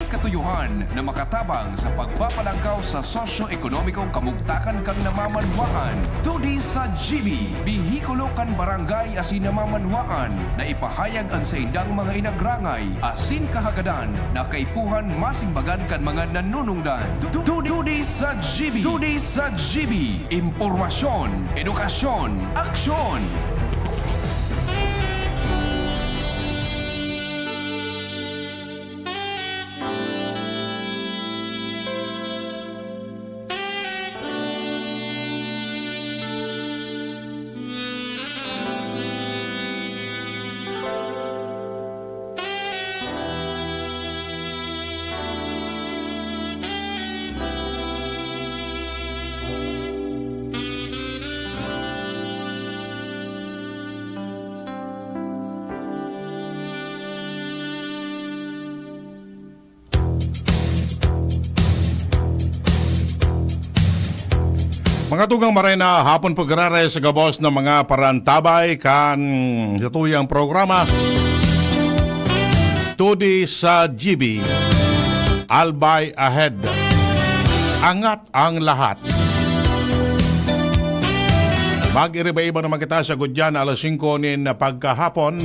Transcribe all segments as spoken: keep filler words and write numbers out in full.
Katuyohan na makatabang sa pagpapalangkaw sa sosyo-ekonomikong kamugtakan kan namamanwaan. Todi sa G B, behikulo kan barangay asin namamanwaan na ipahayag an saindang mga inagrangay asin kahagadan na kaipuhan masimbagan kan mga nanunungdan. Tu-, tu-, Todi sa G B. Todi sa G B. Impormasyon, edukasyon, aksyon. Mga tugang, maray na hapon po, giraray sa gabos na mga parantabay kan satuyang programa, Todi sa G B, Albay Ahead. Angat ang lahat. Mag-iriba-iba naman kita sa gudyan, alas singko nin pagkahapon.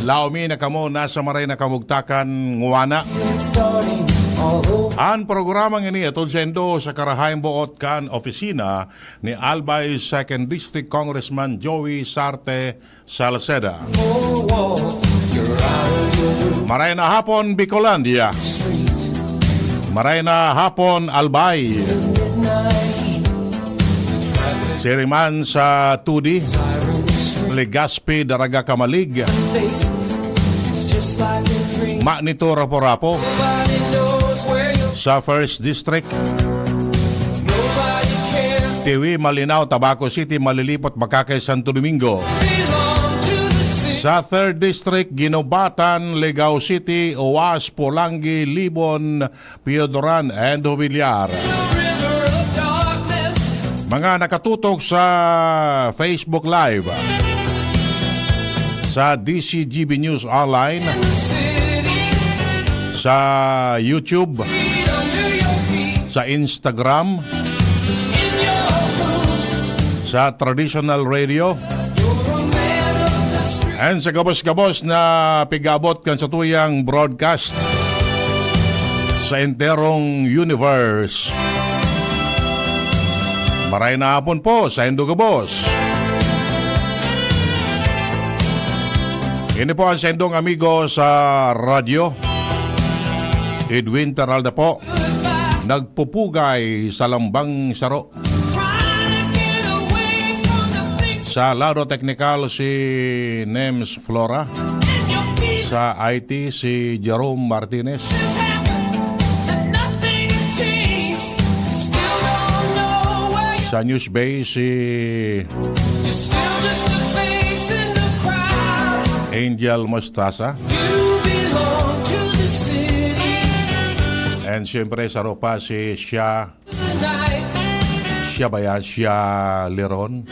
Laom mi na kamo nasa maray na kamugtakan ngwana. An programang ini atod saindo sa karahayang boot kan opisina ni Albay Second District Congressman Joey Sarte Salceda. Maray na hapon, Bicolandia. Maray na hapon, Albay. Siring man sa Todi, Legazpi, Daraga, Camalig. Manito, Rapu-Rapu. Sa First District, Tiwi, Malinao, Tabaco City, Malilipot, Bacacay, Santo Domingo. Sa Third District, Guinobatan, Legao City, Oas, Polangui, Libon, Pioduran, and Jubilar. Mga nakatutok sa Facebook Live, sa D C G B News Online, sa YouTube, sa Instagram, sa Traditional Radio, and sa gabos-gabos na pig-aabot kan satuyang broadcast sa enterong universe. Maray na hapon po saindo gabos. Ini po ang saindong amigo sa radyo, Edwin Peralta po. Nagpupugay sa lambang saro. Sa lado teknikal, si Nems Flora. Sa I T, si Jerome Martinez. Sa News Bay, si Angel Mostaza. And siyempre, sa Ropa, si Shia. Shia ba yan? Shia Leron?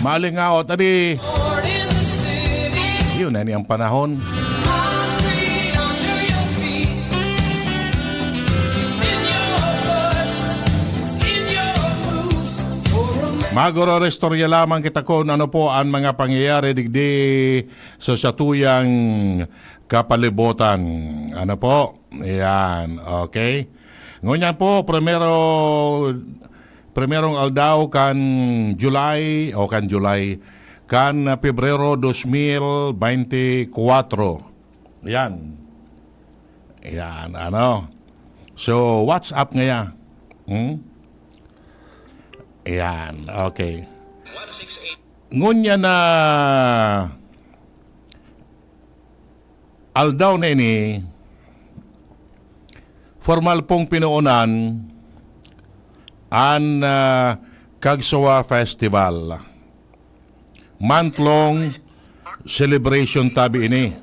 Malingaw, tadi. Yun na ni ang panahon. Magororestorya lamang kita kun ano po ang mga pangyayari digdi sa satuyang kapalibutan. Ano po? Yan. Okay. Ngunyan po, primero, primerong aldaw kan July, o kan July, kan Pebrero dos mil bente kwatro. Yan. Yan, ano. So, what's up ngaya? Hmm? Yan, okay. Ngunyan na aldaw na ini, formal pong pinoonan an, ah, Kagsawa Festival. Month-long celebration tabi ini.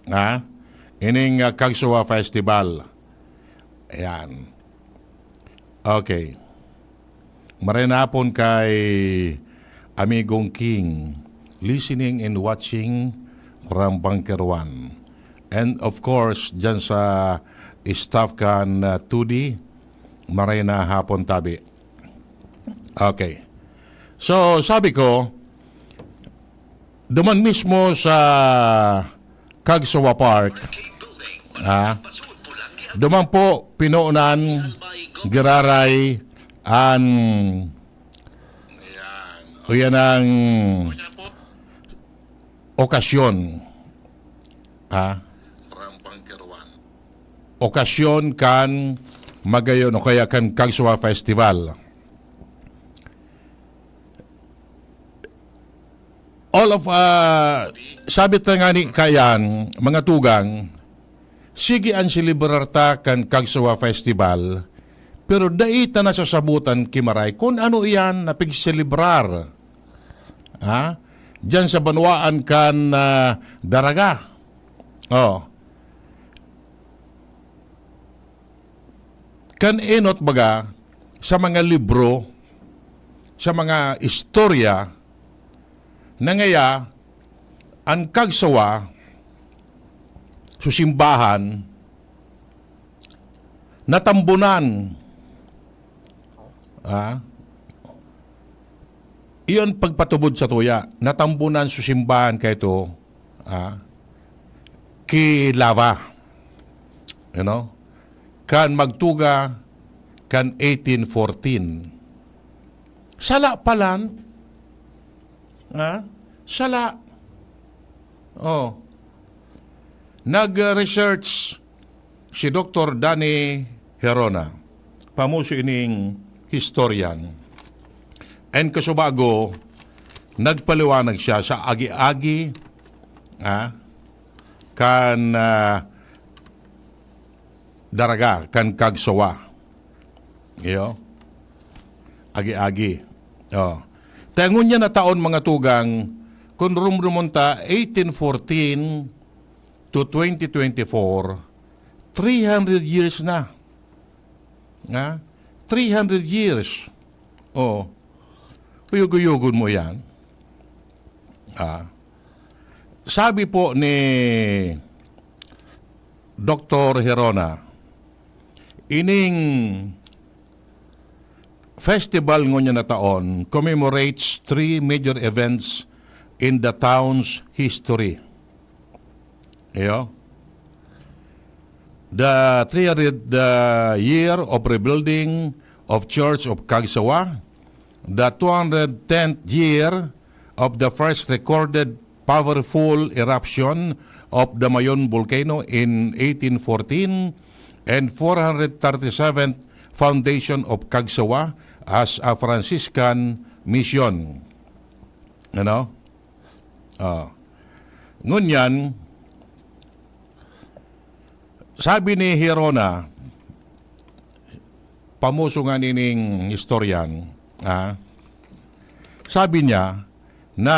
Ha? Ining, ah, Kagsawa Festival. Ayan. Okay. Maray na hapon kay Amigong King, listening and watching from Bunker One. And of course, dyan sa staff kan, uh, two D, maray na hapon tabi. Okay. So, sabi ko, duman mismo sa Cagsawa Park, ah, duman po pinonan, giraray an, o yan ang okasyon, ah, okasyon kan Magayon o kaya kan Cagsawa Festival. All of, ah, sabi ta nga ni kayan, mga tugang, sige an selebrar ta kan Cagsawa Festival, pero dai ta nasasabotan ki Maray kun ano iyan na pigselebrar. Ha? Diyan sa banwaan kan, ah, Daraga. Oh. Kan enot baga sa mga libro, sa mga istorya, na ngaya an Cagsawa, su simbahan, natambunan. Ah? Iyon pagpatubod sa tuya, natambunan su simbahan kaito, ah, ki Lava. You know? Kan magtuga, kan eighteen fourteen. Sala palan. Ha? Sala. Oh. Nag-research si Doktor Danny Herona. Pamuso ining historian. And kasubago, nagpaliwanag siya sa agi-agi, ah, kan, ah, Daraga, kan Cagsawa. Iyo. Agi-agi. Oh. Ta ngunyan na taon, mga tugang, kun rumrumon ta, eighteen fourteen to twenty twenty-four, three hundred years na. Ha? Three hundred years. Oh. Uyog-uyogon mo yan. Ah. Sabi po ni Doktor Herona, ining festival ngunyan na taon commemorates three major events in the town's history. Iyo. The three hundred, uh, year of rebuilding of Church of Cagsawa, the two hundred tenth year of the first recorded powerful eruption of the Mayon volcano in eighteen fourteen, and four hundred thirty-seventh foundation of Cagsawa as a Franciscan mission. Ano? Ah. Ngunyan, sabi ni Hirona, pamuso nga nining historian, ah, sabi niya na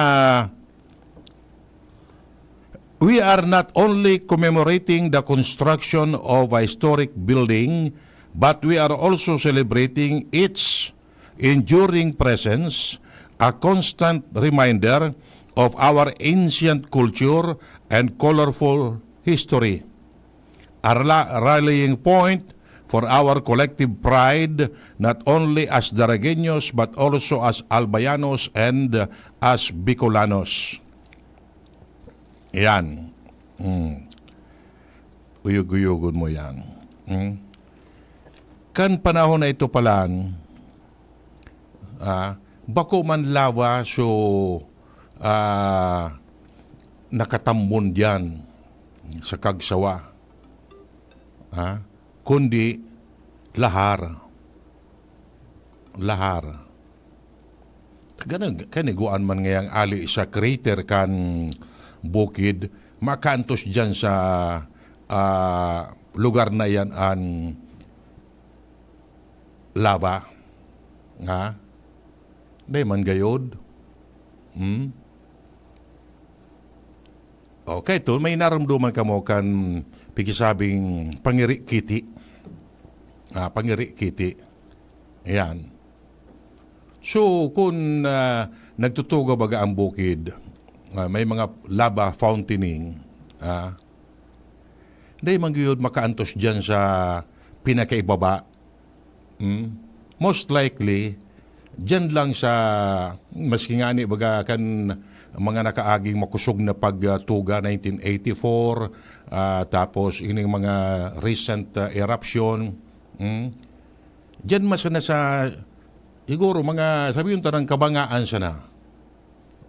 we are not only commemorating the construction of a historic building, but we are also celebrating its enduring presence, a constant reminder of our ancient culture and colorful history. A rela-, rallying point for our collective pride, not only as Daragueños, but also as Albayanos and as Bicolanos. Yan. Mm. Uyog-uyogon mo yan. Mm. Kan panahon na ito palan, ah, bako man lawa so, ah, nakatambon diyan sa Cagsawa. Ah, kundi lahar. Lahar. Ganun, kaniguan man ngayang ali sa crater kan bukid, makantos diyan sa, ah, lugar na yan an lava. Ha? Dai man gayod. Hmm? Okay, to may narumduman kamo kan pigisabing pangiri kiti. Ah, pangiri kiti. Ayan. So, kun, ah, nagtutugaw baga ang bukid, ah, may mga lava fountaining, ah, dai man gyud makaantos diyan sa pinakaibaba. Hmm? Most likely, diyan lang sa, maski ngani baga kan mga nakaaging makosog na pagtuga, nineteen eighty-four, ah, tapos ining mga recent, ah, eruption, hmm? Diyan man sana sa, siguro mga, sabihin ta nang kabangaan sana,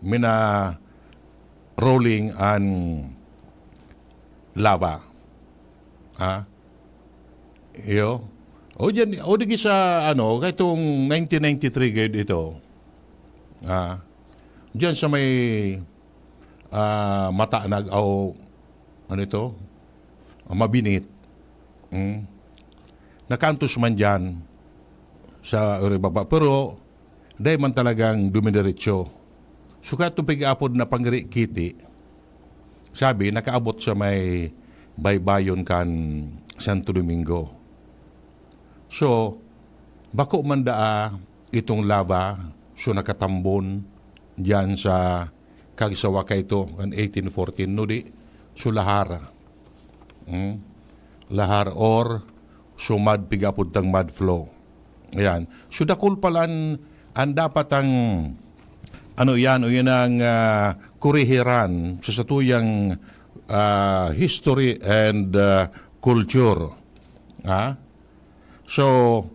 mina-rolling an lava. Ha? Iyo. O diyan, o digi sa ano, kaitong nineteen ninety-three gayud ito. Ha? Diyan sa may, ah, Matanag o ano ito? Ah, Mabinit. Hmm. Nakaantos man diyan sa Uribaba. Pero dai man talagang dumidiretso. Sukat itong pig-apod na Pangrikiti, sabi, nakaabot sa may baybayon kan Santo Domingo. So, bako man daa itong lava, so nakatambon diyan sa Kagsawa kaito, kan eighteen fourteen, no di, so lahar. Hmm? Lahar or so mud, pig-apod tang mud flow. Ayan. So, dakul pala an, an dapat ang, ano yan, o yan ang, ah, kurihiran sa satuyang, ah, history and, ah, culture. Ha? So,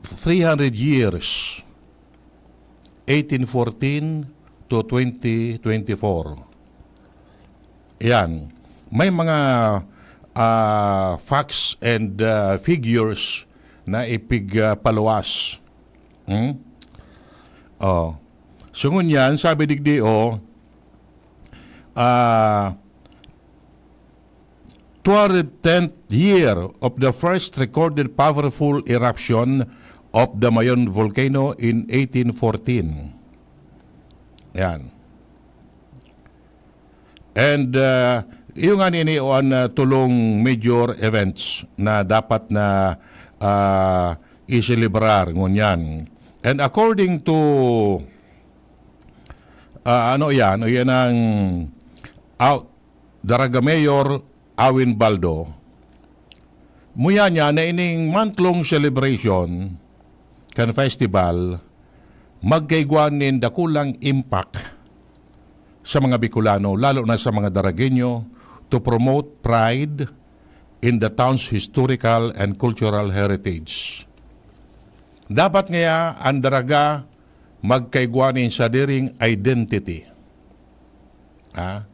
three hundred years, eighteen fourteen to twenty twenty-four. Yan. May mga, ah, facts and, ah, figures na ipigpaluwas. Hmm? Oh. So, ngunyan, sabi digdi, oh, ah, two hundred tenth year of the first recorded powerful eruption of the Mayon volcano in eighteen fourteen. Yan. And, uh, iyo nga nini o an, uh, tulong major events na dapat na, uh, iselebrar ngunyan. And according to, uh, ano yan, o yan ang out, Daraga Mayor Awin Baldo, muya niya na ining month-long celebration kan festival magkaigwa nin dakulang impact sa mga Bicolano, lalo na sa mga Daragueño, to promote pride in the town's historical and cultural heritage. Dapat ngaya an Daraga magkaigwa nin sadiring identity. Ah,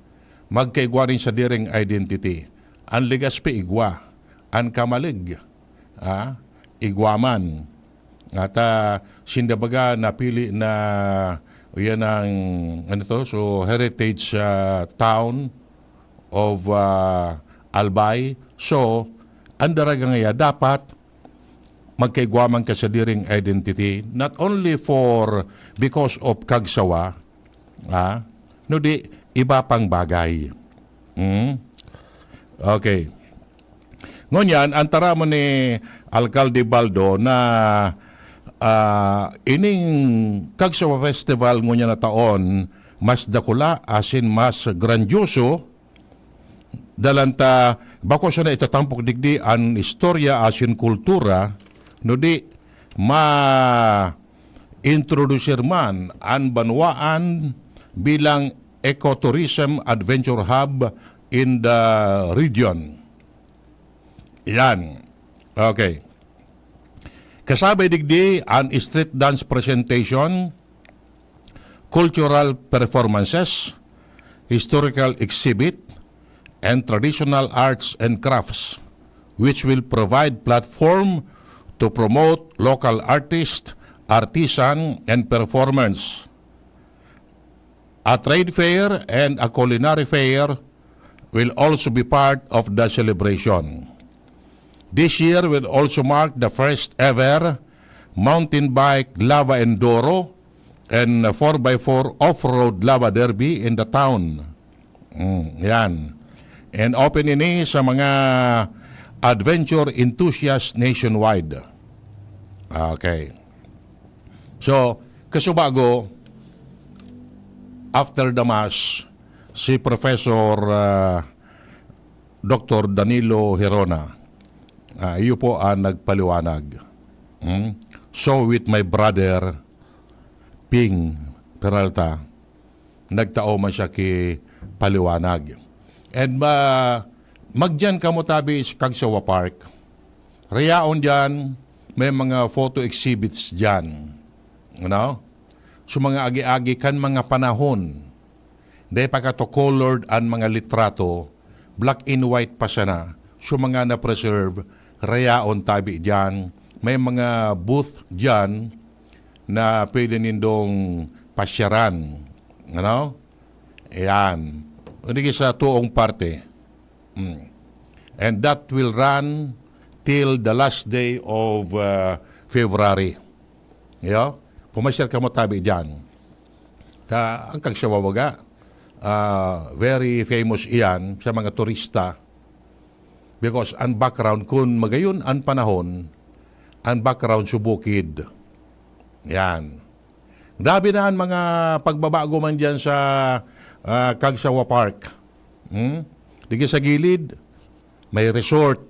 magkaigwa nin sadiring identity. An Legazpi igwa, an Camalig, ah, igwa man. At, ah, sinda baga napili na, yan ang, ano to, so, heritage, ah, town of, ah, Albay. So, an Daraga ngaya dapat magkaigwa man ka sadiring identity, not only for, because of Kagsawa, ah, no di, iba pang bagay. Hmm? Okay. Ngunyan, an taramon ni Alcalde Baldo na, ah, ining Kagsawa Festival ngunyan na taon, mas dakula asin mas grandioso, dalan ta bako sana itatampok digdi an istorya asin kultura, no di ma-introdusir man an banwaan bilang ecotourism adventure hub in the region. Yan. Okay. Kasabay digdi an street dance presentation, cultural performances, historical exhibit, and traditional arts and crafts, which will provide platform to promote local artist, artisan, and performers. A trade fair and a culinary fair will also be part of the celebration. This year will also mark the first ever mountain bike lava enduro and four by four off-road lava derby in the town. Mm, yan. And open ini sa mga adventure enthusiasts nationwide. Okay. So, kasubago, after the mass, si Professor, ah, Doctor Danilo Herona, ah, iyo po ang nagpaliwanag. Hmm? So, with my brother, Ping Peralta, nagtao man siya ki paliwanag. And ma-, magdiyan kamo tabi sa Kagsawa Park. Rayaon diyan, may mga photo exhibits diyan. Ano? So, mga agi-agi kan mga panahon. Dai pa kato colored an mga litrato, black and white pa sana. So, mga na-preserve, rayaon tabi diyan. May mga booth diyan na pwede nindong pasyaran. Ano? Ayan. O di sa tuong parte. Mm. And that will run till the last day of, uh, February. Yo? Pumasyal kamo tabi diyan. Ta, ang Kagsawa baga, ah, very famous iyan sa mga turista. Because ang background, kun magayon ang panahon, ang background sa bukid. Yan. Grabe na ang mga pagbabago man diyan sa, ah, Kagsawa Park. Hmm? Digi sa gilid, may resort.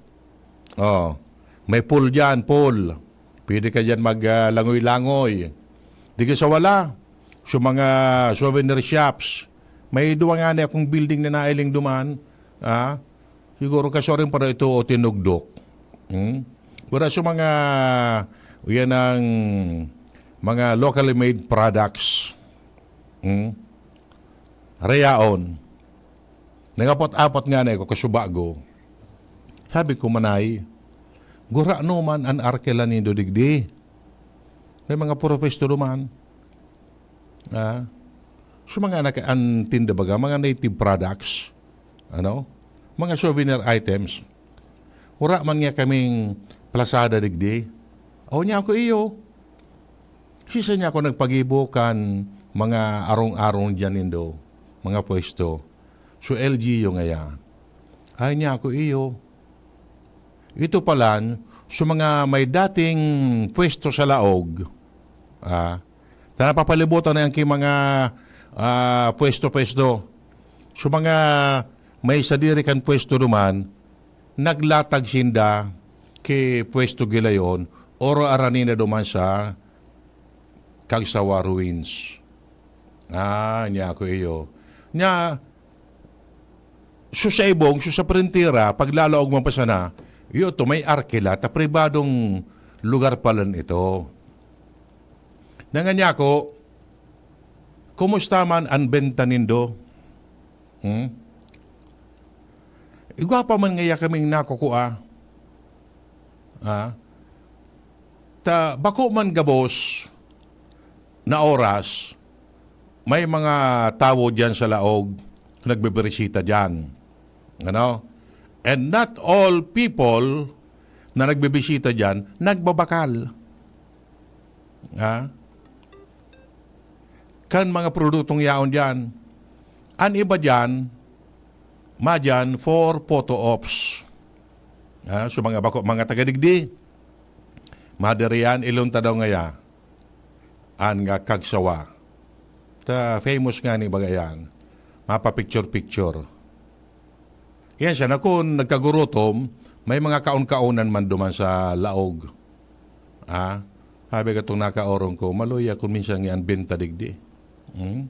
Oh, may pool diyan, pool. Pwede ka diyan mag, ah, langoy-langoy. Digi sa wala, sa mga souvenir shops. May duwa ngani akong building na nailing duman. Ah, siguro kasuarin pa na ito o tinugdok. Hmm? Wala sa mga, yan ang mga locally made products. Hmm? Rayaon. Nangapot-apot ngani ako kasubago. Sabi ko, "Manay, gurano man an arkela nindo digdi? May mga puro pwesto duman." Ah, so mga anak, an tinda baga, mga native products, ano? Mga souvenir items. Wala man nga kaming plasada digdi. Aw niya ako iyo. Sisa niya ako nagpagibo kan mga arong-arong diyan nindo, mga pwesto. So, L G U ngaya. Ay niya ako iyo. Ito palan, so mga may dating pwesto sa laog, ah, ta napapalibutan na yan ki mga, ah, pwesto-pwesto. So mga may sadiri kan pwesto duman, naglatag sinda ki pwesto gilayon, oro arani na duman sa Kagsawa Ruins. Ah, niya ako iyo. Niya, so sa ibong, so sa printera, paglalaog man pa sana, iyo to, may arkela, ta pribadong lugar palan ito. Nanganya ko, kumusta man an benta nindo? Hmm? Igwa pa man ngaya kaming nakukua. Ah? Ta, bako man gabos na oras, may mga tawo diyan sa laog nagbibirisita diyan. Ano? And not all people na nagbibisita diyan, nagbabakal. Ha? Kan mga produktong yaon diyan. An iba diyan, madyan for photo ops. Ha? So mga bako, mga taga digdi, madiri yan, ilon ta daw ngaya. An nga Kagsawa. Ta famous nga ni baga yan. Mapa-picture-picture. Yan siya, na kun nagkagurutom, may mga kaon-kaonan man duman sa laog. Ah, sabi katong nakaorong ko, "Maluya kun minsan nga an benta digdi." Hmm?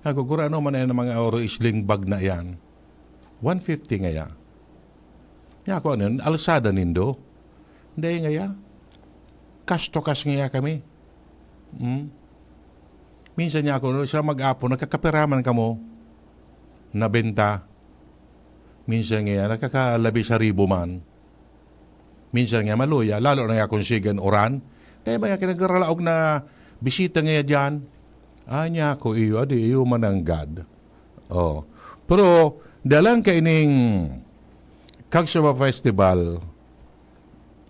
Ako, "Gurano man yan ang mga oro, sling bag na yan." One fifty ngaya. Niya ako, ano yun? Alsada nindo? Hindi ngaya. Cash to cash ngaya kami. Hmm? Minsan niya ako, no, sa mag-apo, nagkakapiraman kamo na benta. Minsan ngaya, nakakalabi sa ribo man. Minsan nga maluya, lalo na nga kung sigan uran. Kaya ba nga kinagralaog na bisita nga dyan? Ah, niya ako, iyo, adi, iyo mananggad. Oh. Pero, dalang kaining Kagsawa Festival,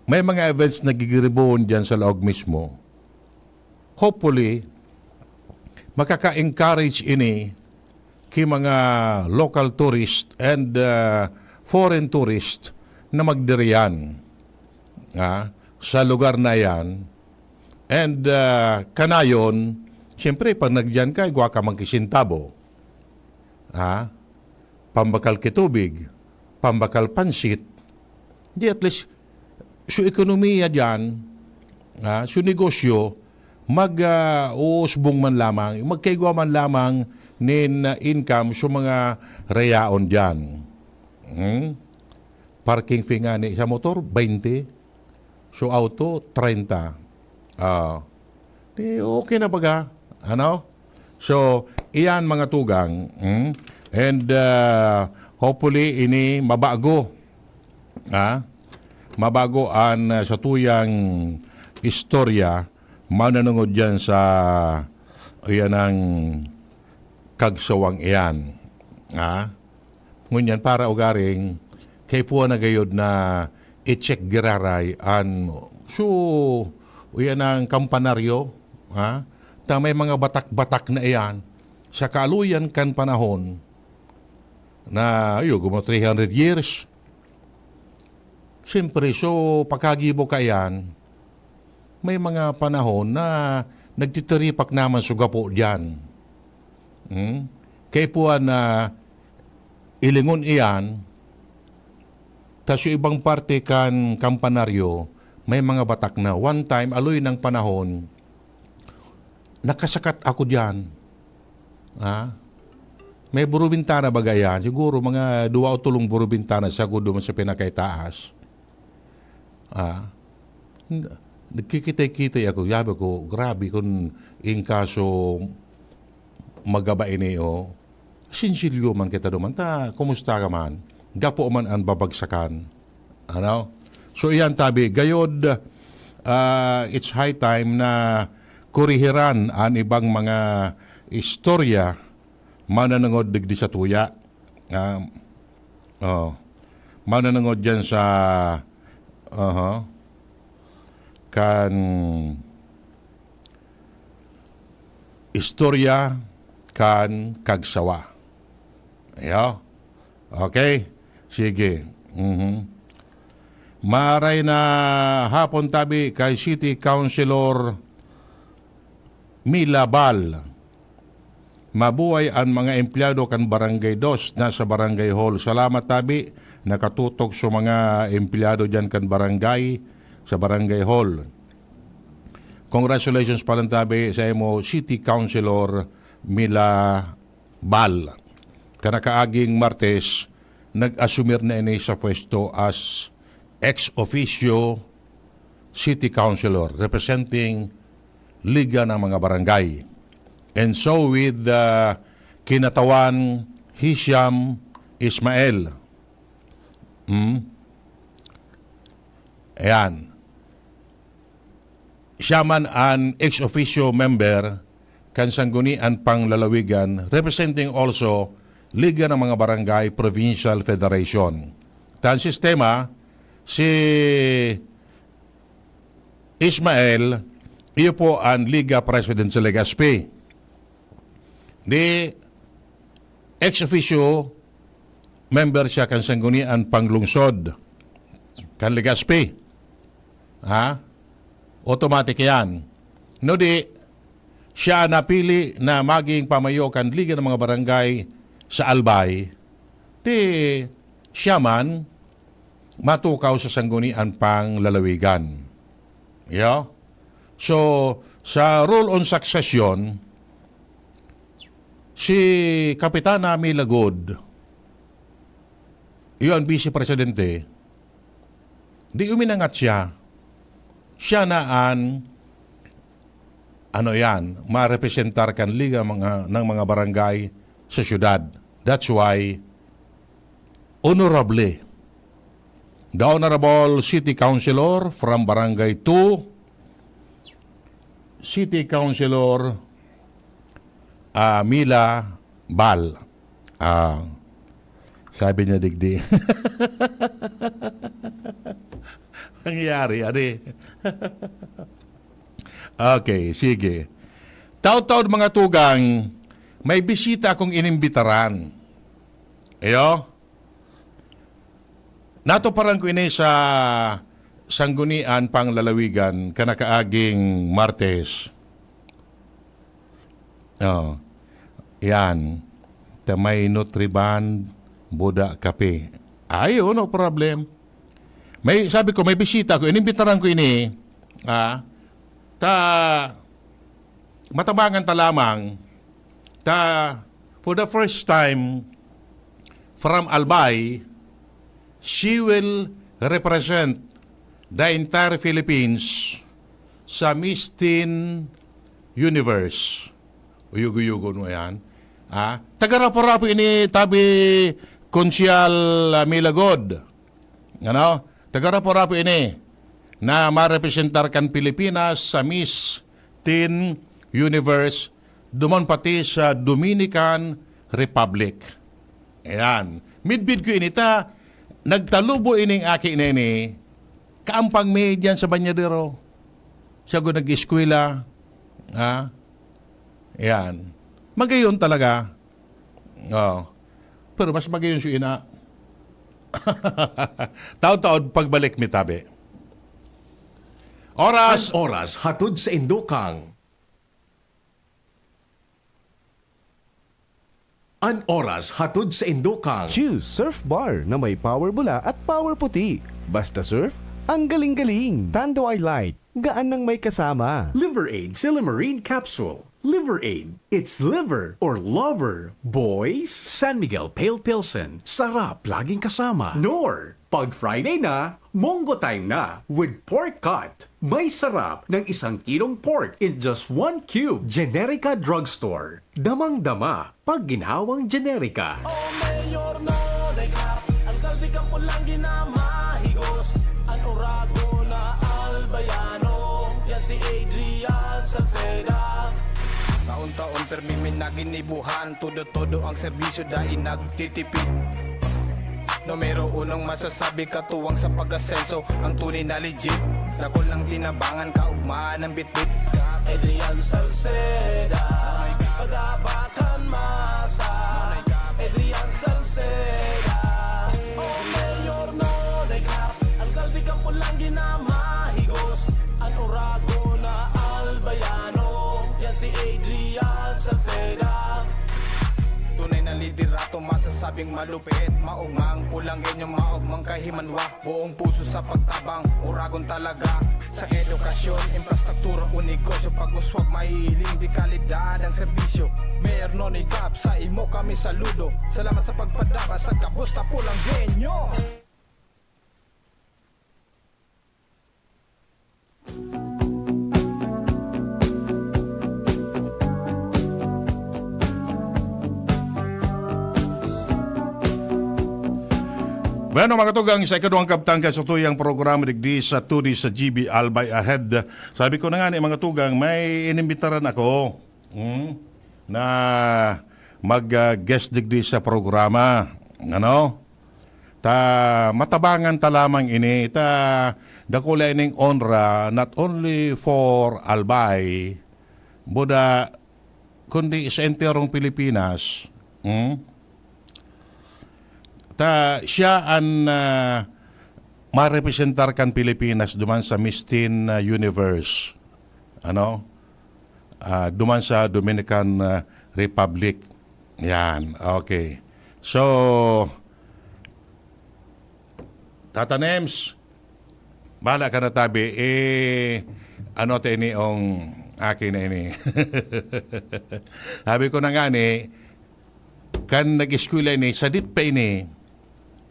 may mga events na gigiribohon dyan sa laog mismo. Hopefully, makaka-encourage ini ki mga local tourist and, uh, foreign tourist na magdiriyan, ah, sa lugar na yan. And, ah, kanayon, siyempre, pag nagdiyan ka, igwa ka man ki sentabo. Ha? Pambakal ki tubig, pambakal pansit. Di at least, so ekonomiya diyan, ha? So negosyo, mag, ah, uusbong man lamang, magkaigwa man lamang nin, ah, income sa mga rayaon diyan. Hmm? Parking fee ngani sa motor, baynte. So, auto, treinta. Ah. Di okay na baga, ano? So, iyan mga tugang, hmm? And, ah, hopefully, ini mabago. Ah? Mabago an, ah, satuyang istorya, mananungod diyan sa, iyan ang kagsawang iyan. Ah? Ngunyan, para ugaring, kaipuhan na gayod na i-check giraray an, so, iyan ang kampanaryo, ha? Ta may mga batak-batak na iyan. Sa kaluyan kan panahon na, ayo, gumo three hundred years. Siyempre, so, pagkagibo ka iyan, may mga panahon na nagtitiripak naman sa gapo diyan. Hmm? Kaipuhan na ilingon iyan, tas yung ibang parte kan kampanaryo, may mga batak na. One time, aloy ng panahon, nakasakat ako diyan. Ha? May burubintana baga yan. Siguro mga dua o tulong burubintana sa gudo sa pinakaitaas. Ah, n-, nagkikitay-kitay ako. Sabi ko, "Grabe kun in kaso magaba ini, oh." Sinsilyo man kita duman. Ta, kumusta ka man? Gapo man an babagsakan. Ano? So, iyan tabi. Gayod, ah, it's high time na kurihiran an ibang mga istorya mananangod digdi sa tuya. Ah, oh, mananangod diyan sa, aha, kan istorya kan kagsawa. Ayo. Okay. Sige. Mhm. Maray na hapon tabi kay City Councilor Mila Bal. Mabuhay an mga empleyado kan Barangay Dos na sa Barangay Hall. Salamat tabi, nakatutok sa mga empleyado diyan kan barangay, sa Barangay Hall. Congratulations pa lang tabi sa imo, City Councilor Mila Bal. Kanakaaging Martes, nag-asumir na ini sa pwesto as ex officio city councilor representing Liga ng mga Barangay. And so with, uh, Kinatawan Hisham Ismael. Hmm? Ayan. Siya man an ex officio member kan Sanggunian Panglalawigan, representing also Liga ng mga Barangay Provincial Federation. Tan sistema, si Ismael, iyo po an Liga President sa Legazpi. Di, ex officio member siya kan Sanggunian Panglungsod kan Legazpi. Ha? Automatic yan. No di, siya napili na maging pamayo kan Liga ng mga Barangay sa Albay. Di, siya man matukaw sa Sanggunian Panglalawigan. Yo? So, sa rule on succession, si Kapitana Mila Good, iyo ang vice presidente, di uminangat siya. Siya na an, ano yan, marepresentar kan Liga mga, ng mga Barangay sa syudad. That's why, honorably, the Honorable City Councilor from Barangay two, City Councilor, ah, Mila Bal. Ah, sabi niya, "Digdi." Nangyari, adi. Okay, sige. Taud-taud, mga tugang, may bisita akong inimbitaran. Ayo? Natuparan ko ini sa, Sanggunian Panglalawigan, kanakaaging Martes. Oh, yan. Ta may Nutriban, Buda, Kape. Ayo, no problem. May, sabi ko, may bisita ko, inimbitaran ko ini. Ah, ta, matabangan ta lamang, ta, for the first time, from Albay, she will represent the entire Philippines sa Miss Teen Universe. Uyog-uyogon mo yan. Ah, taga Rapu-Rapu ini, tabi Konsehal, ah, Milagod. Ano? Taga Rapu-Rapu ini na marepresentar kan Pilipinas sa Miss Teen Universe, duman pati sa Dominican Republic. Ayan. Midbid ko ini ta, nagtalubo ining aki na ini, kaampang mi diyan sa Bañadero. Siya ko nag-eskwela. Ha? Ayan. Magayon talaga. Oh. Pero mas magayon siya ina. Taon-taon, pagbalik mi tabi. Oras. An oras hatod sa indokang. An oras hatod sa indokang. Choose Surf Bar na may power bula at power puti. Basta surf, ang galing-galing. Tanduay Light, gaan nang may kasama. Liver Aid Silymarin Capsule. Liver Aid. It's liver or lover, boys. San Miguel Pale Pilsen. Sarap laging kasama. Knorr. Pag Friday na, Mongo Time na with pork cut. May sarap ng isang kilong pork in just one cube. Generica Drugstore. Damang-dama pag ginhawang Generica. O Mayor Nonay Cap, alkalde kan pulang ginamahigos. An oragon na Albayano, yan si Adrian Salceda. Taon-taon permi mi naginibuhan, todo-todo ang serbisyo dai nagtitipid. Numero unong masasabi, katuwang sa pag-asenso, ang tunay na legit. Dakul nang tinabangan, kaugmaan ang bitbit. Adrian Salceda, pag-abakan masa. Adrian Salceda, o Mayor Nonay Cap, alkalde kan pulang ginamahigos. An oragon na Albayano, yan si Adrian Salceda. Tunay na liderato, masasabing malupit. Maugmang pulanggenyo, maugmang kahimanwa. Buong puso sa pagtabang, oragon talaga. Sa edukasyon, infrastruktura o negosyo, pag-uswag, mahihiling, de kalidad ang serbisyo. Mayor Nonay Cap, sa imo kami saludo. Salamat sa pagpadara sa gabos na pulanggenyo. Bueno, mga tugang, sa ikaduhang kabtang kan satuyang programa digdi sa Tuni sa G B Albay Ahead. Sabi ko na nga ni mga tugang, may inimbitaran ako, hmm, na mag, ah, guest digdi sa programa. Ano? Ta matabangan ta lamang ini, ta dakula ining onra, not only for Albay, Buda, kundi sa enterong Pilipinas. Hmm? Ta siya an, ah, marepresentar kan Pilipinas duman sa Miss Teen, ah, Universe. Ano? Ah, duman sa Dominican, ah, Republic. Yan. Okay. So, Tata Nems, bahala ka na tabi. Eh, ano ta ini ong akin na ini? Sabi ko na nga ni, kan nag-eskwela ini, sadit pa ini.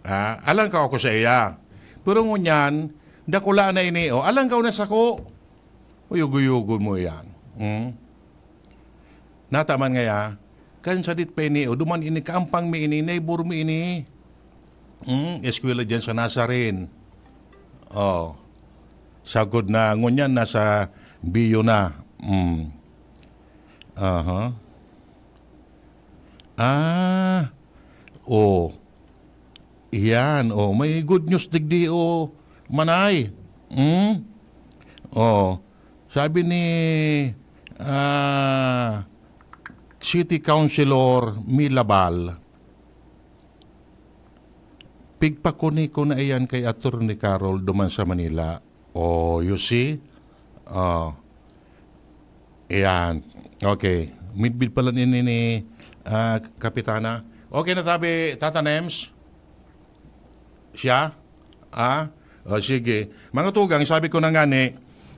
Ah, alang ka ako sa iya. Pero ngunyan, dakula na ini, oh, alang ka na sako. Uyog-uyogon mo yan. Hmm? Nataman ngaya, kan sadit pa ini, o duman ini, kaampang mi ini, neighbor mi ini. Hmm? Eskwela dyan sa Nazarene. Oh. Sagod na, ngunyan, nasa Bio na. Hmm. Aha. Ah. Oh. Iyan, oh, may good news digdi, oh, Manay. Hmm? Oh, sabi ni, ah, City Councilor Milabal, "Pigpakuni ko na iyan kay Attorney Carol duman sa Manila." Oh, you see? Oh. Ayan. Okay. Midbid pala ni, ni, ni, ah, Kapitana. Okay na tabi, Tata Nems? Siya? Ah? O, sige. Mga tugang, sabi ko na nga ni,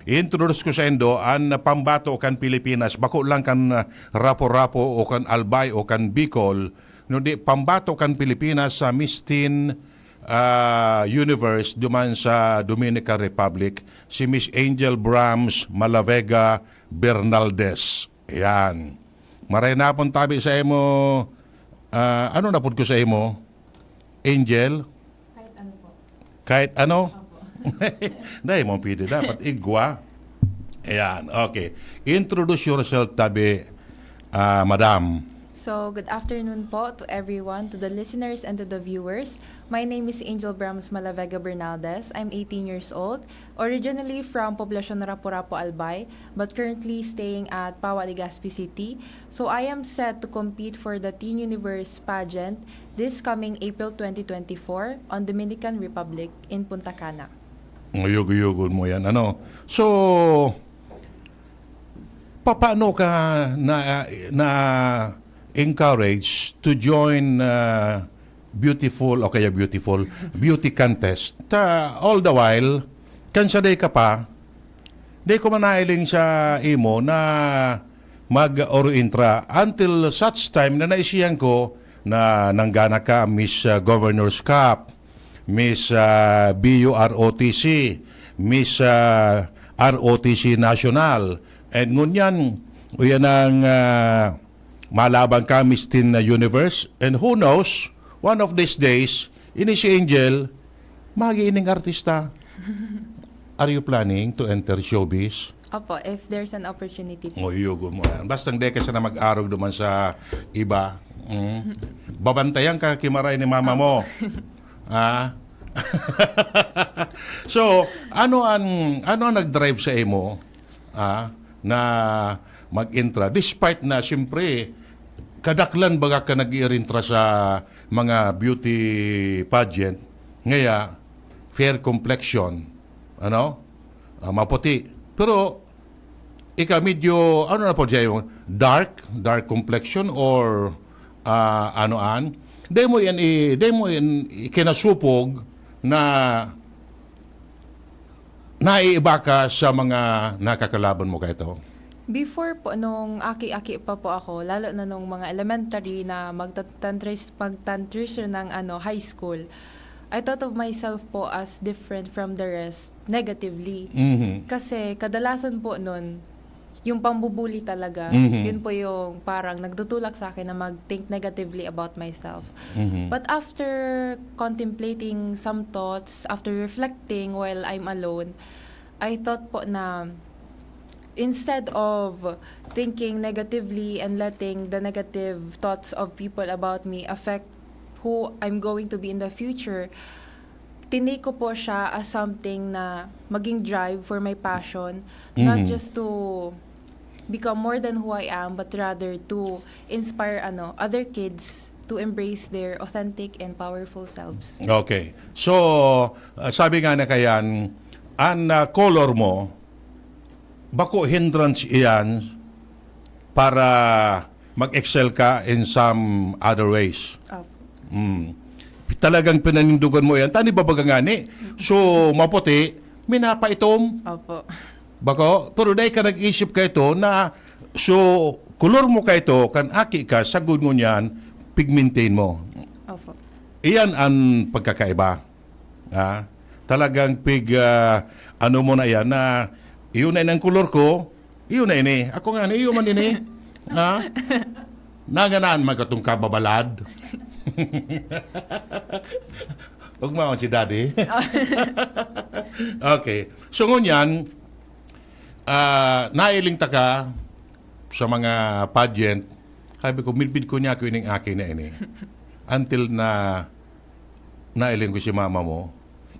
i-introduce ko sa indo an pambato kan Pilipinas, bako lang kan, ah, Rapu-Rapu o kan Albay o kan Bicol, kundi pambato kan Pilipinas sa Miss Teen, ah, Universe duman sa Dominican Republic, si Miss Angel Brams Malavega Bernaldez. Ayan. Maray na pong tabi sa imo. Ah, ano na pud ko sa imo? Angel? Kahit ano po. Kahit ano? Opo. Dahil mo pwede dapat igwa. Ayan, okay. Introduce yourself, tabi, ah, madam. So, good afternoon po to everyone, to the listeners and to the viewers. My name is Angel Brahms Malavega Bernaldez. I'm eighteen years old, originally from Poblacion Rapu-Rapu, Albay, but currently staying at Pawa, Legazpi City. So, I am set to compete for the Teen Universe pageant this coming April twenty twenty-four on Dominican Republic in Punta Cana. Uyog-uyogon mo yan, ano? So, papaano ka na, na encourage to join, ah, beautiful o kaya beautiful beauty contest? Ta, all the while, kan saday ka pa, di ko manailing sa imo na mag-oro intra until such time na naisihan ko na nanggana ka Miss, ah, Governor's Cup, Miss, ah, B U R O T C, Miss, ah, R O T C National. And ngunyan, uyan ang, ah, malaban ka, Miss Teen Universe. And who knows, one of these days, ini si Angel, magi ining artista. Are you planning to enter showbiz? Opo, if there's an opportunity po. Uyugon mo yan. Bastang di ka sana mag-arog duman sa iba. Mm. Babantayan ka, kimaray ni mama mo. Ah? So, ano ang, ano ang nag-drive sa imo, ah, na mag-intra? Despite na, siyempre, kadaklan baga ka nag-iirintra sa mga beauty pageant, ngaya, fair complexion, ano? Ah, maputi. Pero, ika medyo, ano na po siya, yung dark, dark complexion or, ah, ano an? Dai mo yan i-, dai mo yan ikinasupog na naiiba ka sa mga nakakalaban mo kaito? Before po, nung aki-aki pa po ako, lalo na nung mga elementary na magtatantris-, magtantrisyon ng, ano, high school, I thought of myself po as different from the rest negatively. Mhm. Kasi kadalasan po nun, yung pambubuli talaga, Mhm. yun po yung parang nagtutulak sa akin na mag-think negatively about myself. Mhm. But after contemplating some thoughts, after reflecting while I'm alone, I thought po na instead of thinking negatively and letting the negative thoughts of people about me affect who I'm going to be in the future, tinake ko po siya as something na maging drive for my passion, not Mhm. just to become more than who I am, but rather to inspire, ano, other kids to embrace their authentic and powerful selves. Okay. So, ah, sabi nga na kayan, ang, ah, color mo, bako hindrance iyan para mag-excel ka in some other ways. Opo. Mm. Talagang pinanindugan mo yan. Tani babaga ngani. So, maputi, minapaitom. Opo. Bako? Pero dai ka nag-isip ka ito na, so, kulor mo ka ito, kan aki ka, sagod ngunyan, pigmintin mo. Opo. Iyan ang pagkakaiba. Ha? Talagang pig, ah, ano mo na yan, na iyon na inang kulor ko, iyon na ini. Ako nga, iyo man ini. Ha? Nanganaan man katong kababalad. Ugmaon si Daddy. Okay. So, ngunyan, ah, nailing ta ka sa mga pageant. Sabi ko, "Midbid ko niya ako ining aki na ini." Until na nailing ko si mama mo.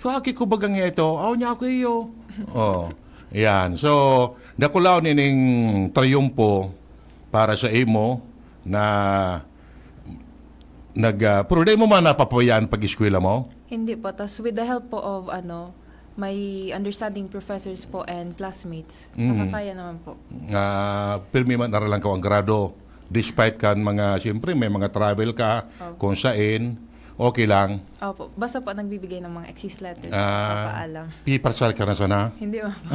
So, aki ko bagang ito, aw niya ako iyo. Oh, yan. So, dakulaw nining triumpo para sa imo na nag, ah, pero di mo man napapabayaan pag-eskwela mo? Hindi po. Tas with the help po of, ano, may understanding professors po and classmates. Mhm. Nakakaya naman po. Ah, pirmi man aralan ka ang grado. Despite kan mga, siyempre, may mga travel ka, Opo. kung sain, okay lang. Opo. Basta po nagbibigay ng mga excuse letters. Ah, Papaalam. Piparsal ka na sana? Hindi man po.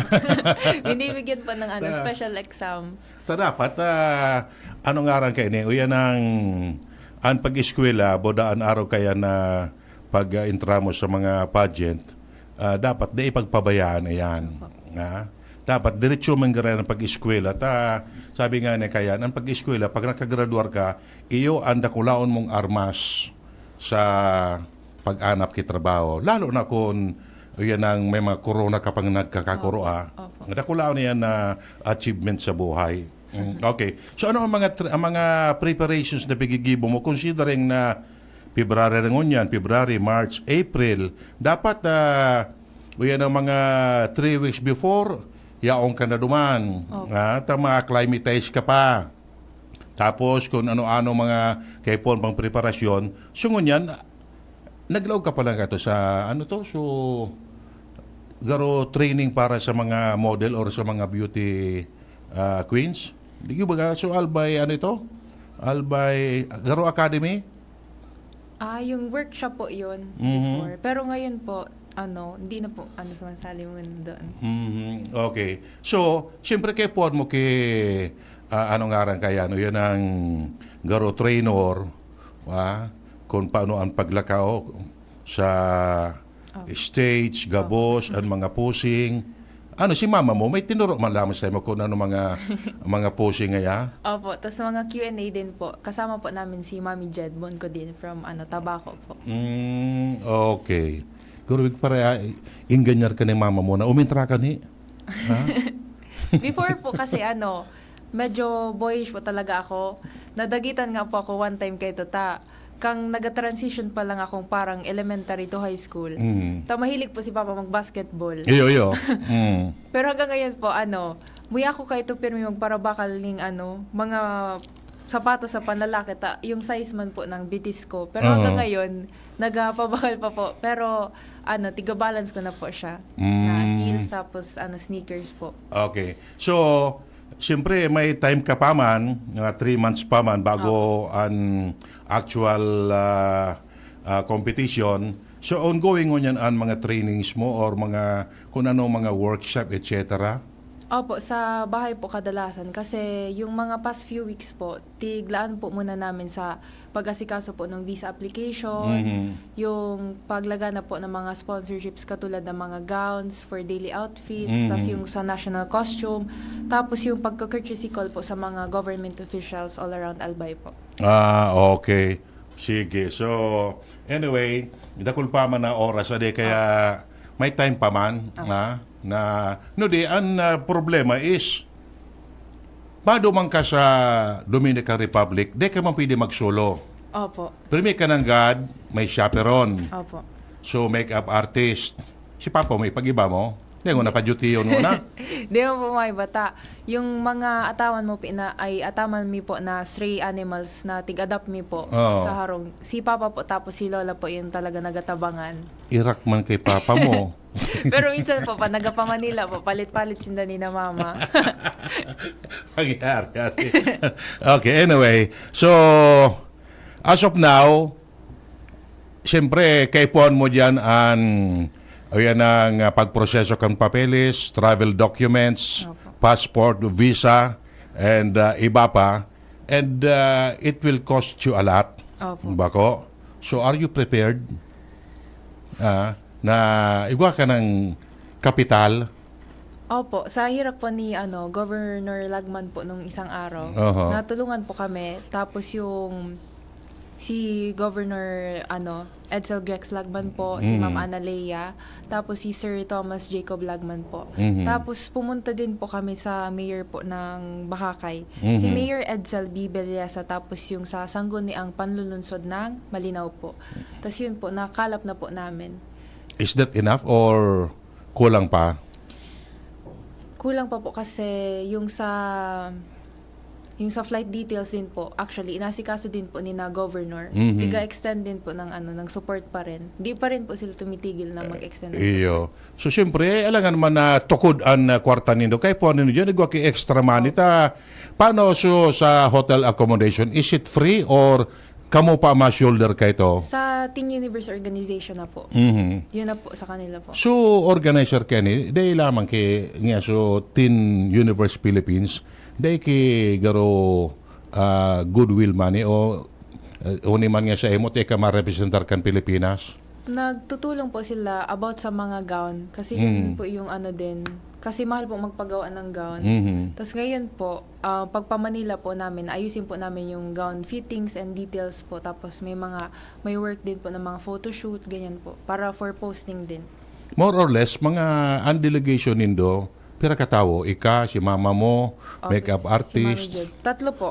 Binibigyan po ng ano, Ah. special exam. Ta dapat, ah, ano ngaran ka ini? Uyan ang, ang pag-eskwela, boda an araw kaya na pag-intra mo sa mga pageant, ah, dapat di ipagpabayaan iyan. Opo. Ha? Dapat diretso man garan ang pag-eskwela. Ta, sabi nga ni Kayan, ang pag-eskwela, pag nakagraduar ka, iyo ang dakulaon mong armas sa pag-anap ki trabaho. Lalo na kung yan ang may mga corona ka pang nagkakakuro, Opo. ah. Opo. Dakulaon na yan na achievement sa buhay. Mm, okay. So ano ang mga tr- ang mga preparations na pigigibo mo, considering na February na ngunyan, February, March, April, dapat, ah, o yan ang mga three weeks before, yaon ka na duman. Opo. Ah, ta ma-acclimatize ka pa. Tapos kung ano-ano mga kaipon pang preparasyon, so ngunyan, naglaog ka pa lang kato sa, ano to, so, garo training para sa mga model or sa mga beauty, ah, queens? Di ba, so Albay, ano ito? Albay, Garo Academy? Ah, yung workshop po yun Mhm. before. Pero ngayon po, ano, hindi na po, ano, sumasali mo doon. Mhm. Okay. So, siyempre kay puan mo ki, ah, ano ngaran kaya, no? Yan ang Garo trainer, ah, kung paano ang paglakaw sa Oh. stage, gabos, ang mga posing. Ano, si mama mo, may tinuro man lamang sa imo kung ano mga, mga posing ngaya? Opo, tas mga Q and A din po. Kasama po namin si Mami Jed Bonco din from, ano, Tabaco po. Mm, okay. Gurwig pare, ah, inganyar ka ni mama mo na umintra ka ni. Ha? Before po kasi, ano, medyo boyish po talaga ako. Nadagitan nga po ako one time kay Tata. Kang naga-transition pa lang akong parang elementary to high school. Mm. Ta mahilig po si Papa mag-basketball. Iyo, iyo. Mm. Pero hanggang ngayon po, ano, muya ako kay ito pirmi magparabakal ning, ano, mga sapatos sa panlalaki. Ta, yung size man po ng bitis ko. Pero hanggang Oo. ngayon, nagapabakal pa po. Pero, ano, tiga-balance ko na po siya. Na Mm. heels tapos, ano, sneakers po. Okay. So, siyempre, may time ka pa man, mga three months pa man, bago ang actual ah, ah, competition. So, ongoing ngunyan ang mga trainings mo or mga, kung ano, mga workshop, et cetera? Opo, sa bahay po kadalasan. Kasi yung mga past few weeks po, tiglaan po muna namin sa pag-asikaso po ng visa application, Mhm. yung paglagana po ng mga sponsorships katulad ng mga gowns for daily outfits, Mhm. tas yung sa national costume, tapos yung pagka-courtesy call po sa mga government officials all around Albay po. Ah, okay. Sige. So, anyway, dakul pa man na oras, ade, kaya may time pa man, Ah. na, na, no, di, ang ah, problema is, maduman ka sa Dominican Republic, di ka man pwede magsolo. Opo. Pirmi ka nanggad, may chaperon. Opo. So, makeup artist. Si Papa mo, ipag-iba mo? Di mo napadyutiyon mo na. Di mo po may bata. Yung mga atawan mo pina, ay ataman mi po na stray animals na tig-adopt mi po Oo. sa harong. Si Papa po tapos si Lola po yung talaga nagatabangan. Irak man kay Papa mo. Pero minsan po, pa nagapamanila po, palit-palit sinda ni na Mama. Pangyayari, ate. Okay, anyway. So, as of now, siyempre, kaipuhan mo dyan ang, o yan ang ah, pagproseso kan papeles, travel documents, Opo. passport, visa, and ah, iba pa. And ah, it will cost you a lot. Opo. Bako? So, are you prepared? Ah, na igwa ka ng kapital? Opo, sa hirap po ni ano, Governor Lagman po nung isang araw, Oho. natulungan po kami. Tapos yung si Governor ano, Edsel Grex Lagman po, si Mm. Ma'am Analea, tapos si Sir Thomas Jacob Lagman po. Mhm. Tapos pumunta din po kami sa mayor po ng Bacacay. Mhm. Si Mayor Edsel B. Bellesa, tapos yung sa Sangguniang Panlulunsod ng Malinao po. Tapos yun po, nakalap na po namin. Is that enough or kulang pa? Kulang pa po kasi yung sa Yung sa flight details din po, actually, inasikaso din po ni na governor. Mhm. Tiga-extend din po ng, ano, ng support pa rin. Di pa rin po sila tumitigil na mag-extend ng Iyo. So, siyempre, eh, alangan man na tukod an ah, kwarta nindo. Kaya po, ano nindo, nagwa ki extra money. Ta, paano so sa hotel accommodation? Is it free or kamo pa ma-shoulder ka ito? Sa Teen Universe Organization na po. Mhm. Yun na po sa kanila po. So, organizer ka ni, dai lamang ki, nga so, Teen Universe Philippines, dai ki garo ah, goodwill money o uh, uni man nga sa imo, teka marepresentar kan Pilipinas? Nagtutulong po sila about sa mga gown. Kasi yun Mm. po yung ano din. Kasi mahal po magpagawa ng gown. Mhm. Tapos ngayon po, ah, pagpamanila po namin, ayusin po namin yung gown fittings and details po. Tapos may mga, may work din po ng mga photoshoot, ganyan po. Para for posting din. More or less, mga ang delegation nindo, pira ka tawo? Ika, si mama mo, Tapos makeup si Mami artist? Jud. Tatlo po.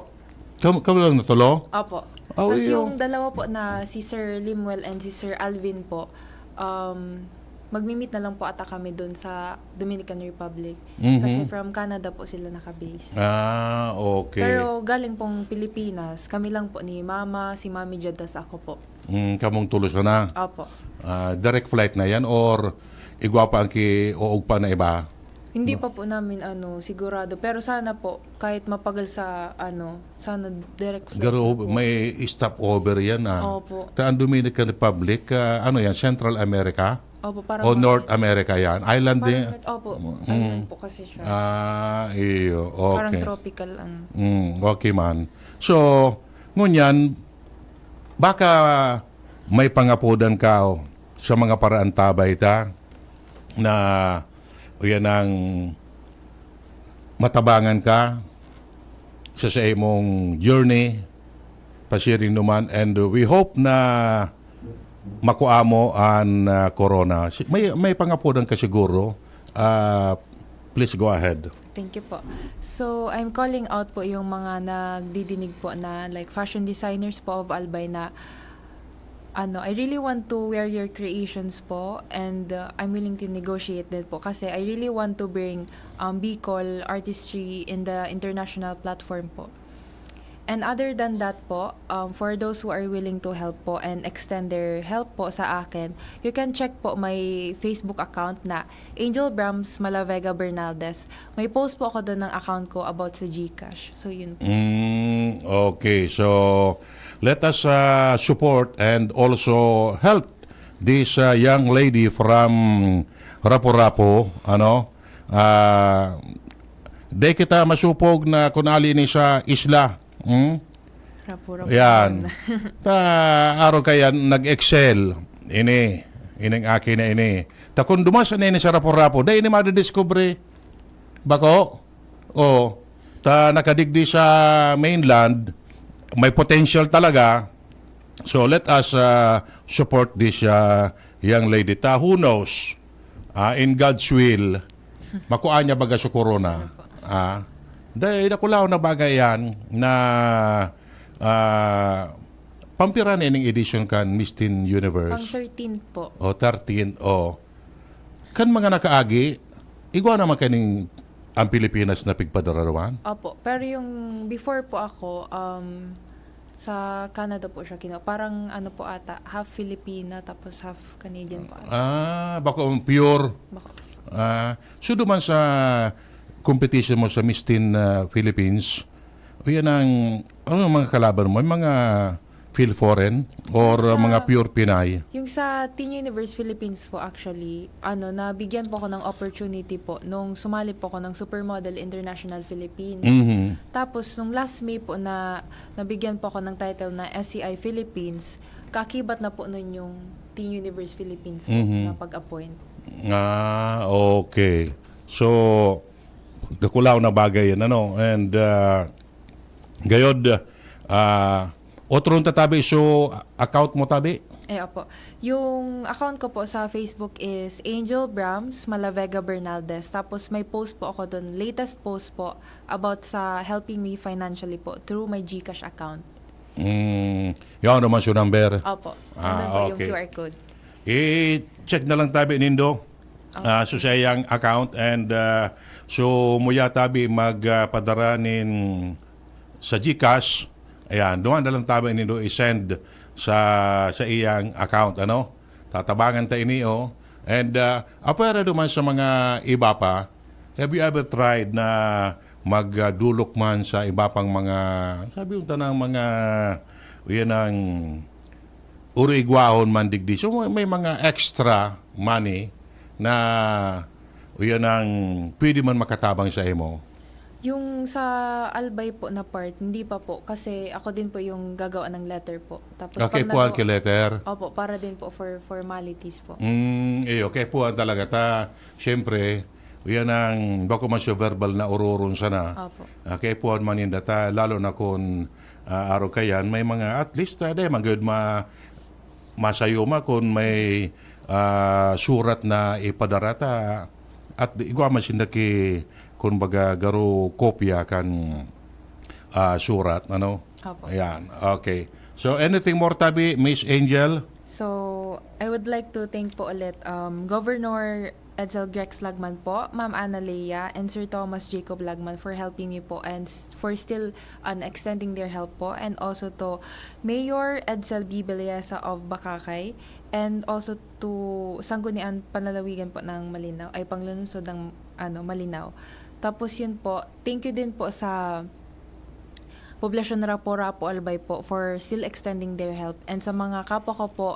Kamo, kamo lang na tulo? Opo. Oh, Tapos iyo. Yung dalawa po na si Sir Limuel and si Sir Alvin po, um, magmi-meet na lang po ata kami doon sa Dominican Republic. Mhm. Kasi from Canada po sila nakabase. Ah, okay. Pero galing pong Pilipinas, kami lang po ni Mama, si Mami Jud, tas ako po. Mm, kamong tulo sana. Opo. Ah, direct flight na yan or igwa pa ang ki-oog pa na iba? Hindi pa po namin ano sigurado, pero sana po kahit mapagal sa ano, sana direct flight Garo, na po. May stopover yan ah. Opo. Ta ang Dominican Republic, ah, ano yan, Central America? Opo, parang O mga- North America yan? Island Parang din? North, opo. Mm. Island po kasi siya. Ah, iyo. Okay. Parang tropical ang Mm, okay man. So, ngunyan, baka may pangapodan ka oh, sa mga paraantabay ta na uyan ang matabangan ka sa sa imong journey, pasiring naman, and we hope na makua mo an ah, corona. Si- May may pangapodan ka siguro. Ah, please go ahead. Thank you po. So, I'm calling out po yung mga nagdidinig po na like fashion designers po of Albay na ano, I really want to wear your creations po and uh, I'm willing to negotiate din po kasi I really want to bring um, Bicol artistry in the international platform po. And other than that po, um, for those who are willing to help po and extend their help po sa akin, you can check po my Facebook account na Angel Brams Malavega Bernaldez. May post po ako doon ng account ko about sa GCash. So, yun po. Mm, okay. So, let us uh, support and also help this uh, young lady from Rapu-Rapu, ano? Ah, di kita masupog na kun ali ni sa isla. Hmm? Rapu-Rapu. Yan. Ta araw kaya nag-excel ini, ining akin na ini. Ta kun duman sa nini sa Rapu-Rapu, dai ini madidiscovery. Bako? O, ta nakadigdi sa mainland, may potential talaga. So let us uh, support this uh, young lady. Ta who knows? Ah, in God's will, makuha niya baga sa corona. Ah, dahil dakulaw na bagay yan na ah, pampira na ining edition kan Miss Teen Pang Universe. thirteen po. O, thirteen. O. Kan mga nakaagi, igwa naman kaning ang Pilipinas na pigpadarawan? Opo. Pero yung before po ako, um, sa Canada po siya kinuha. Parang ano po ata, half Filipina tapos half Canadian po ata. Ah, bako ang pure. Bako. Ah, so duman sa competition mo sa Miss Teen ah, Philippines, o yan ang, ano ang mga kalaban mo? Yung mga feel foreign or Sa- ah, mga pure Pinay? Yung sa Teen Universe Philippines po actually, ano, nabigyan po ako ng opportunity po nung sumali po ako ng Supermodel International Philippines. Mhm. Tapos, nung last May po na nabigyan po ako ng title na S C I Philippines, kakibat na po nun yung Teen Universe Philippines po Mhm. na pag-appoint. Ah, okay. So, dakulaw na bagay yan, ano? And, uh, gayod, uh, otro tatabi, so, account mo tabi? Eh, opo. Yung account ko po sa Facebook is Angel Brams Malavega Bernaldez. Tapos may post po ako doon, latest post po about sa helping me financially po through my GCash account. Mm, yan naman yung number. Opo. Ah, Nandun po yung okay. Q R code. I-check na lang tabi nindo. Ah, so sa iyang account and ah, so muya tabi magpadara nin sa GCash. Ayan, duman na lang tabi nindo i-send sa, sa iyang account, ano? Tatabangan ta ini, oh. And, ah, apwera duman sa mga iba pa, have you ever tried na magdulok man sa iba pang mga, sabi unta ng mga, yan ang uro-igwahon man digdi. So, may, may mga extra money na yan ang pwede man makatabang sa imo. Yung sa Albay po na part, hindi pa po. Kasi ako din po yung gagawa ng letter po. Tapos Okay pag po ang nagawa kileter. Opo, para din po for formalities po. Mm, iyo, kaya po ang talaga ta, siyempre, yan ang bako man siya verbal na ururon sana. Opo. Ah, kaya po ang maninda ta, lalo na kung ah, arog kayan, may mga, at least, ah, di, magud ma, masayuma kung may, ah, surat na ipadarata. At igwa man sinda ki, kumbaga, garo kopya kan, ah, surat, ano? Opo. Ayan, okay. So, anything more, tabi, Miss Angel? So, I would like to thank po ulit, um, Governor Edsel Grex Lagman po, Ma'am Ana Lea, and Sir Thomas Jacob Lagman for helping me po and s-, for still, ano, extending their help po. And also to Mayor Edsel B. Belleza of Bacacay, and also to Sangguniang Panlalawigan po ng Malinao, ay, Panglungsod ng, ano, Malinao. Tapos yun po, thank you din po sa Poblasyon Rapo-Rapo Albay po for still extending their help. And sa mga kapwa ko po,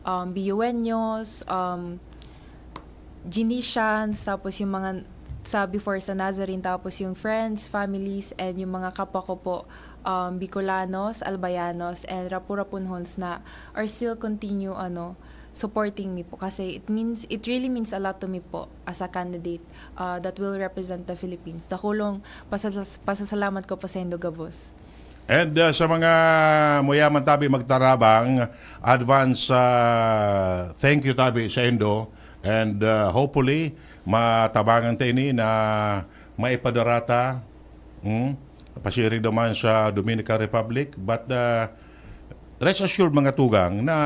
um, Biyueños, um, Genesians, tapos yung mga sa before sa Nazarene, tapos yung friends, families, and yung mga kapwa ko po, um, Bicolanos, Albayanos, and Rapu-Rapunhons na are still continue, ano, supporting me po. Kasi it means, it really means a lot to me po as a candidate, uh, that will represent the Philippines. Dakulong pasasas-, pasasalamat ko po sa indo gabos. And, uh, sa mga muyaman tabi magtarabang, advance, uh, thank you tabi sa indo. And, uh, hopefully, matabangan ta ini na maipadarata, hmm, pasiring naman sa Dominican Republic. But, uh, rest assured, mga tugang, na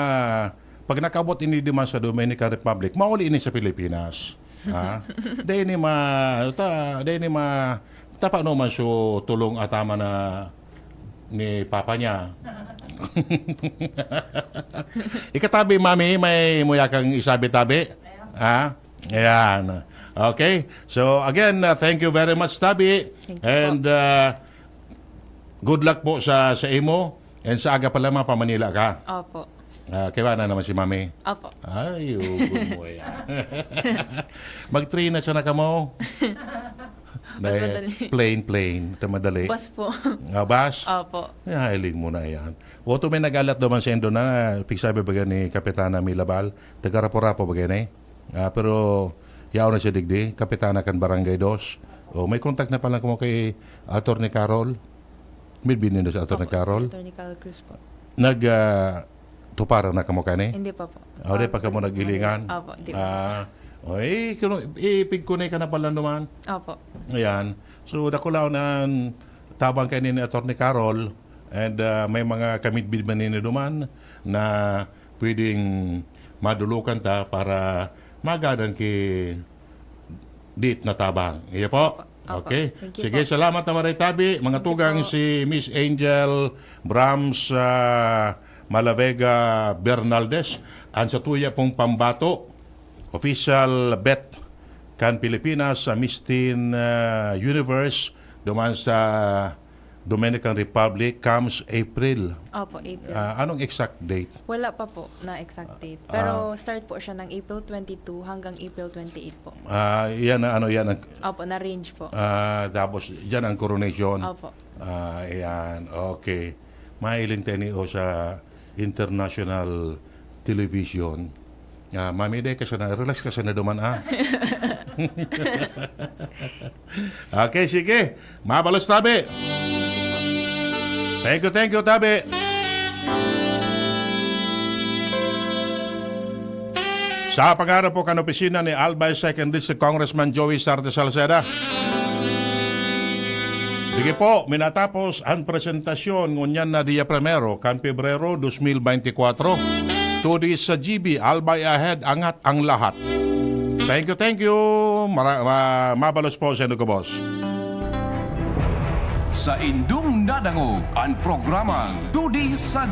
pag nakabot ini duman sa Dominican Republic, mauli ini sa Pilipinas. Ha? Dai ni ma-, ta, dai ni ma-, ta paano man so tulong atama na ni papa niya. Ikatabi, mami, may muya kang isabi tabi? Ha? Ayan. Okay. So, again, uh, thank you very much, tabi. Thank you po. And, uh, good luck po sa, sa imo. And sa aga pa lamang, pa Manila ka. Opo. Ah, kaya na naman si mami. Opo. Ay, ugod mo yan. Mag-train na siya na kamo. Mas Dahil madali. Plain, plain. Ito madali. Bus po. Ah, bus? Opo. Ay, hiling mo na yan. Oto may nag-alat naman sa Indo na, pigsabi baga ni Kapitana Milabal, taga Rapo-Rapo baga ni. Ah, pero yaon na siya digdi, Kapitana kan Barangay Dos. O, may contact na pala kamo kay Attorney Carol. May binin na sa Attorney Opo, Carol. Si Attorney Carol Cruz po. Nag, ah, tuparan na kamo kani? Hindi pa po. Ah, di pa kamo Opo, nag-ilingan? Opo, di pa. Ah, oy, kuno, ipigkunay ka na pala naman. Opo. Ayan. So, dakulaw na ang tabang kayo ni Attorney Carol, and, ah, may mga kamidbid man nini duman na pwedeng madulukan ta para magadan ki dit na tabang. Iyo po? Opo. Opo. Okay. Thank you Sige, po. Salamat na maray tabi. Mga Thank you tugang po. Si Miss Angel Brams, ah, Malavega Bernaldez, ang sa tuya pong pambato, official bet kan Pilipinas sa Miss Teen, ah, Universe duman sa Dominican Republic comes April. Opo, April. Ah, anong exact date? Wala pa po na exact date. Ah. Pero start po siya ng April twenty-two hanggang April twenty-eight po. Ah, yan ang ano, yan ang Opo, na range po. Ah, tapos yan ang coronation. Opo. Ah, yan. Okay. Mailing teni o sa international television. Ah, mami, day ka sana, relax ka sana duman, ah. Okay, sige. Mabalos tabi. Thank you, thank you, tabi. Sa pangarap po kan opisina ni Albay Second District Congressman Joey Sarte Salceda. Sige po, minatapos ang presentasyon ngunyan na Dia Primero, kan Pebrero dos mil beintikwatro. Tudis sa G B, Albay Ahead, angat ang lahat. Thank you, thank you. Mara-, ma-, mabalos po sa inyo, boss. Saindong nadangog an programang Todi sa